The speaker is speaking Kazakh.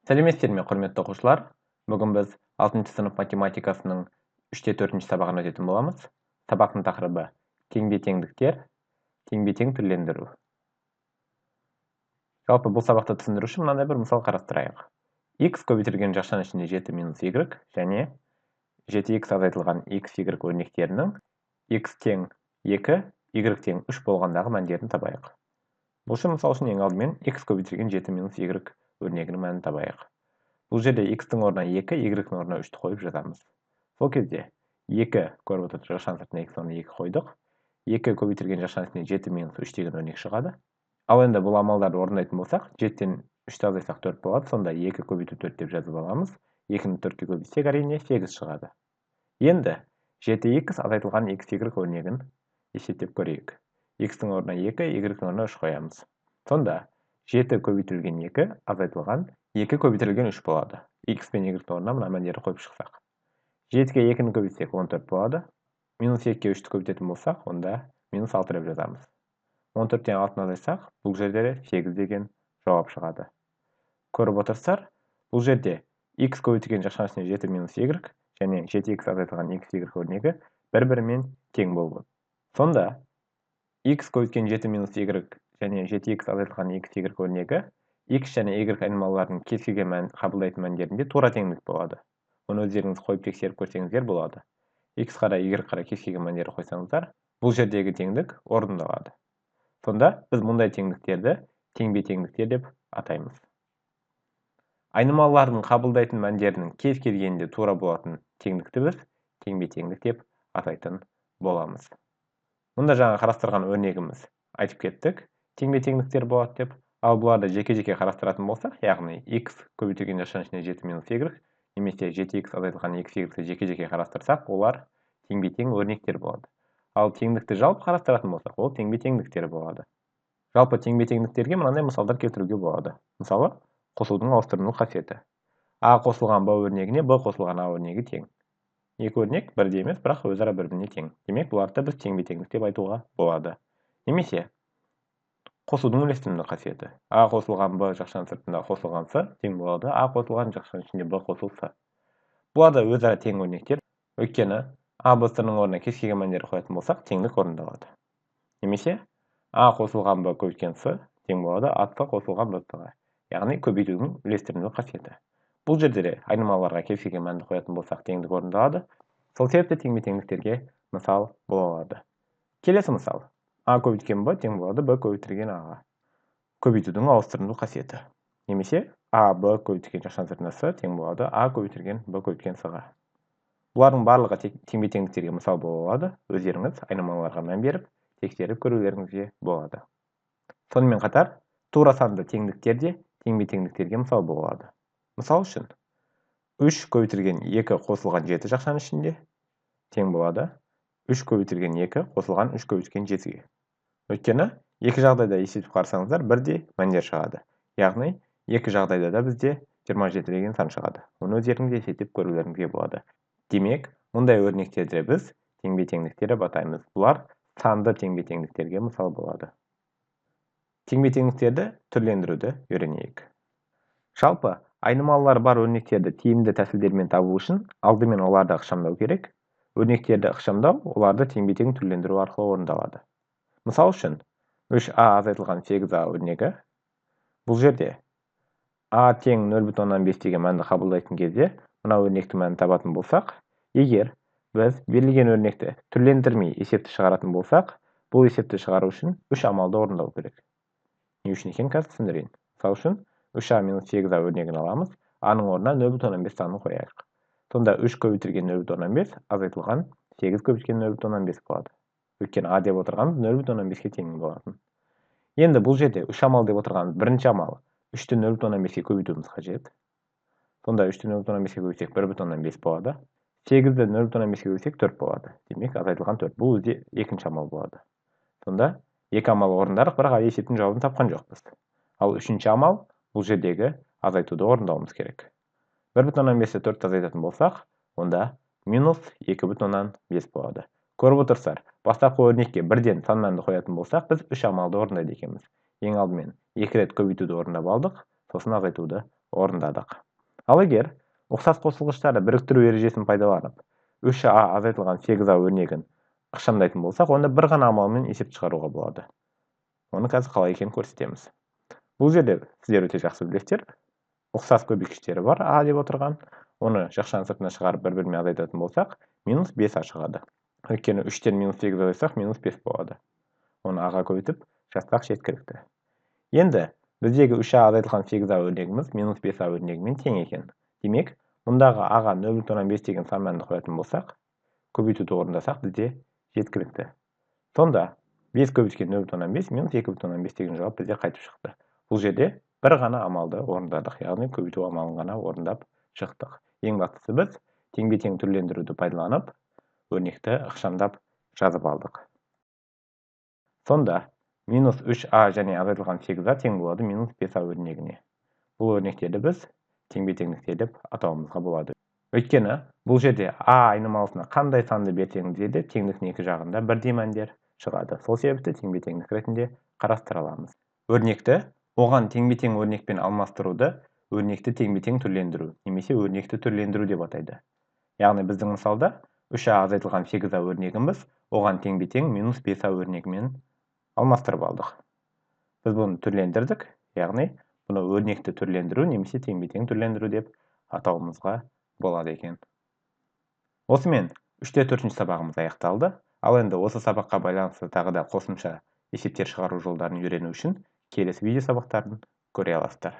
Сәлеметсіздер ме, құрметті оқушылар? Бүгін біз 6 сынып математикасының 3-4 сабағын өтетін боламыз. Сабақтың тақырыбы теңбе-теңдіктер, теңбе-тең түрлендіру. Жалпы бұл сабақты түсіндіру үшін мынандай бір мысал қарастырайық. X көбейтілген жақшаның ішінде 7 минус y және 7x азайтылған xy өрнектерінің x тең 2, y тең 3 болғандағы мәндерін табайық. Бұл үшін мысал үшін ең алдымен x көбейтілген 7 минус y өрнегінің мәнін табайық. Бұл жерде x-тің орнына 2, y-ның орнына 3-ті қойып жазамыз. Сол кезде 2 көріп отырсыз, жақшаның сыртына x орнына 2 қойдық. 2 көбейтілген жақшаның ішінде 7 минус 3 деген өрнек шығады. Ал енді бұл амалдарды орындайтын болсақ, 7-тен 3-ті азайтсақ 4 болады. Сонда 2 көбейту 4 деп жазып аламыз. 2-ні 4-ке көбейтсек, әрине 8 шығады. Енді 7x азайтылған xy өрнегін есептеп көрейік. X-тің орнына 2, y-ның орнына 3 қоямыз. Сонда 7 көбейтілген 2 азайтылған 2 көбейтілген 3 болады. X пен y-ның орнына мына мәндерді қойып шықсақ. 7-ге 2-ні көбейтсек 14 болады. Минус 2-ге 3-ті көбейтетін болсақ, онда минус 6 деп жазамыз. 14-тен 6-ны азайтсақ, бұл жерде 8 деген жауап шығады. Көріп отырсыздар, бұл жерде x көбейтілген жақшаның ішінде 7 минус y және 7x азайтылған xy өрнегі бір-бірімен тең болып отыр. Сонда x көбейткен 7 минус y және 7x азайтылған xy өрнегі x және y айнымалыларының кез келген мән қабылдайтын мәндерінде тура теңдік болады. Оны өздеріңіз қойып тексеріп көрсеңіздер болады. X қара, y қара кез келген мәндерді қойсаңыздар, бұл жердегі теңдік орындалады. Сонда біз мұндай теңдіктерді теңбе-теңдіктер деп атаймыз. Айнымалылардың қабылдайтын мәндерінің кез келгенінде тура болатын теңдікті біз теңбе-теңдік деп атайтын боламыз. Мұнда жаңа қарастырған өрнегіміз айтып кеттік, теңбе-теңдіктер болады деп. Ал бұларды жеке-жеке қарастыратын болсақ, яғни x көбейтілген жақшаның ішінде 7 минус y немесе 7x азайтылған xy-ті жеке-жеке қарастырсақ, олар теңбе-тең өрнектер болады. Ал теңдікті жалпы қарастыратын болсақ, ол теңбе-теңдіктер болады. Жалпы теңбе-теңдіктерге мынандай мысалдар келтіруге болады. Мысалы, қосудың ауыстырылу қасиеті. А қосылған Б өрнегіне Б қосылған А өрнегі тең. Екі өрнек бірдей емес, бірақ өзара бір-біріне тең. Демек, бұларды біз теңбе-теңдік деп айтуға болады. Немесе қосудың үлестімді қасиеті. А қосылған Б жақшаның сыртында қосылған С тең болады А қосылған жақшаның ішінде Б қосыл С. Бұлар да өзара тең өрнектер. Өйткені А, Б, С-ның орнына кез келген мәндерді қоятын болсақ, теңдік орындалады. Немесе А қосылған Б көбейткен С тең болады А С қосылған Б С-ға. Яғни көбейтудің үлестірілу қасиеті. Бұл жерде де айнымалыларға кез келген мәнді қоятын болсақ, теңдік орындалады. Сол себепті теңбе-теңдіктерге мысал бола алады. Келесі мысал. А көбейткен Б тең болады Б көбейтілген А-ға. Көбейтудің ауыстырылу қасиеті. Немесе А, Б көбейтілген жақшаның сыртында С тең болады А көбейтілген Б көбейткен С-ға. Бұлардың барлығы теңбе-теңдіктерге мысал бола алады. Өздеріңіз айнымалыларға мән беріп, тексеріп көрулеріңізге болады. Сонымен қатар, тура санды теңдіктер де теңбе-теңдіктерге мысал бола алады. Мысал үшін, 3 көбейтілген 2 қосылған 7 жақшаның ішінде тең болады 3 көбейтілген 2 қосылған 3 көбейтілген 7-ге. Өйткені екі жағдайда есептеп қарасаңыздар бірдей мәндер шығады. Яғни екі жағдайда да бізде 27 деген сан шығады. Оны өздеріңіз есептеп көрулеріңізге болады. Демек, мұндай өрнектерді біз теңбе-теңдіктер деп атаймыз. Бұлар санды теңбе-теңдіктерге мысал болады. Теңбе-теңдіктерді түрлендіруді үйренейік. Жалпы, айнымалылар бар өрнектерді тиімді тәсілдермен табу үшін алдымен оларды ықшамдау керек. Өрнектерді ықшамдау оларды теңбе-тең түрлендіру арқылы орындалады. Мысал үшін, 3а азайтылған 8а өрнегі. Бұл жерде а тең 0,5 деген мәнді қабылдайтын кезде мына өрнектің мәнін табатын болсақ, егер біз берілген өрнекті түрлендірмей есепті шығаратын болсақ, бұл есепті шығару үшін 3 амалды орындау керек. Не үшін екенін қазір түсіндірейін. Мысал үшін, 3а минус 8а өрнегін аламыз, а-ның орнына 0,5 санын қояйық. Сонда 3 көбейтілген 0,5 азайтылған 8 көбейтілген 0,5 болады. Өйткені а деп отырғанымыз 0,5-ке тең болатын. Енді бұл жерде 3 амал деп отырғанымыз бірінші амал 3-ті 0,5-ке көбейтуіміз қажет. Сонда 3-ті 0,5-ке көбейтсек 1,5 болады. 8-ді 0,5-ке көбейтсек 4 болады. Демек, азайтылған 4. Бұл өзі екінші амал болады. Сонда екі амал орындадық, бірақ әлі есептің жауабын тапқан жоқпыз. Ал үшінші амал бұл жердегі азайтуды орындауымыз керек. 1,5-ті 4-ті азайтатын болсақ, онда минус 2,5 болады. Көріп отырсыздар, бастапқы өрнекке бірден сан мәнді қоятын болсақ, біз 3 амалды орындайды екенбіз. Ең алдымен 2 рет көбейтуді орындап алдық, сосын азайтуды орындадық. Ал егер ұқсас қосылғыштарды біріктіру ережесін пайдаланып, 3а азайтылған 8а өрнегін ықшамдайтын болсақ, онда бір ғана амалмен есеп шығаруға болады. Оны қазір қалай екенін көрсетеміз. Бұл жерде сіздер өте жақсы білесіздер. Ұқсас көбейткіштері бар а деп отырған. Оны жақшаның сыртына шығарып бір-бірімен азайтатын болсақ, минус 5а шығады. Өйткені 3-тен минус 8 азайтсақ, минус 5 болады. Оны а-ға көбейтіп жазсақ жеткілікті. Енді біздегі 3а азайтылған 8а өрнегіміз минус 5а өрнегімен тең екен. Демек, мұндағы а-ға 0,5 деген сан мәнді қоятын болсақ, көбейтуді орындасақ бізде жеткілікті. Сонда 5 көбейткен 0,5 минус 2,5 деген жауап бізде қайтып шықты. Бұл жерде бір ғана амалды орындадық, яғни көбейту амалын ғана орындап шықтық. Ең бастысы біз теңбе-тең түрлендіруді пайдаланып, өрнекті ықшамдап жазып алдық. Сонда минус 3а және азайтылған 8а тең болады минус 5а өрнегіне. Бұл өрнектерді біз теңбе-теңдіктер деп атауымызға болады. Өйткені бұл жерде а айнымалысына қандай санды берсеңіз де теңдіктің екі жағында бірдей мәндер шығады. Сол себепті теңбе-теңдік ретінде қарастыра аламыз. Өрнекті оған теңбе-тең өрнекпен алмастыруды өрнекті теңбе-тең түрлендіру немесе өрнекті түрлендіру деп атайды. Яғни біздің мысалда 3а азайтылған 8а өрнегін біз оған теңбе-тең минус 5а өрнегімен алмастырып алдық. Біз бұны түрлендірдік, яғни бұны өрнекті түрлендіру немесе теңбе-тең түрлендіру деп атауымызға болады екен. Осымен 3-те 4 сабағымыз аяқталды. Ал енді осы сабаққа байланысты тағы да қосымша есептер шығару жолдарын үйрену үшін келесі видео сабақтарын көре аласыздар.